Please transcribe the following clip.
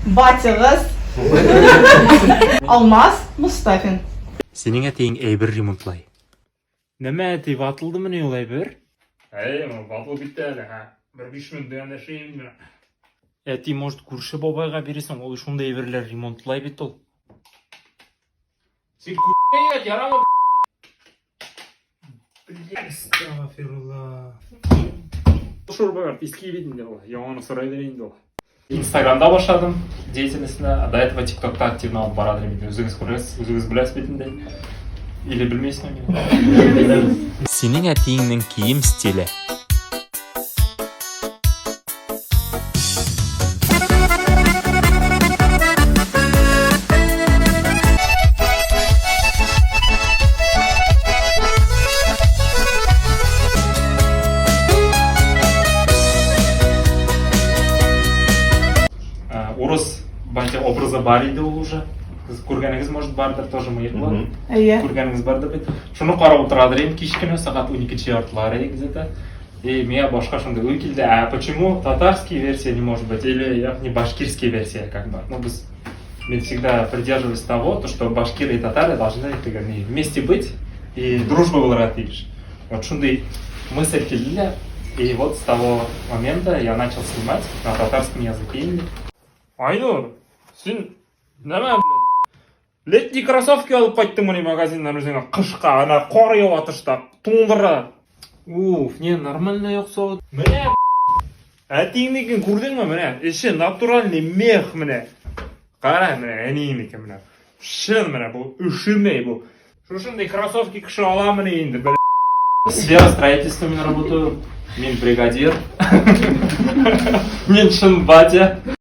Батягыз Алмаз Мостафин. Синең әтиең әйбер ремонтлай. Нәмә әти, ватылдымыни ул әйбер? Әй, ватылып китте әле, һә. Бер 5 минут дигәндә эшлим инде. Әти, может, күрше бабайга биресең, ул шундый әйберләр ремонтлай бит ул. Син күргән ярамы? Әстәгъфирулла. Шуруповерт иске бит инде ул. Яңаны сорый да инде ул. Инстаграмда башладым деятельностьны, а до этого ТикТокта активно алып бара идем инде. Үзегез күрәсез, үзегез беләсез бит инде. Или белмисезме мине? Синең әтиеңнең кием стиле. Урыс батя образы бар иде ул уже. Сез күргәнегез, может, бардыр, тоже мыеклы. Әйе. Күргәнегез бардыр бит. Шуны карап утырадыр идем кич көне, сәгать 12 яртылар иде где-то. И миңа башка шундый уй килде, а почему татарский версия не может быть, или не башкирский версия, как бы. Ну, без, мин всегда придерживаюсь того, то, что башкиры и татары должны теге, вместе быть и дружба булырга тиеш. Вот шундый мысль килде дә, и вот с того момента я начал снимать на татарском языке инде. Айнур, син нәмә, летний кроссовки алып кайттыңмыни магазиннан үзеңә кышка, ана кар ява тышта, туңдыра. Уф, не, нормально юкса. Менә әтиеңнекен күрдеңме менә? Эче натуральный мех менә. Кара менә әниеңнеке менә. Чын менә бу өшемәй бу. Шушындый кроссовки кеше аламыни инде, бля. Сфера строительства мин работаю. Мин бригадир. Мин чын батя.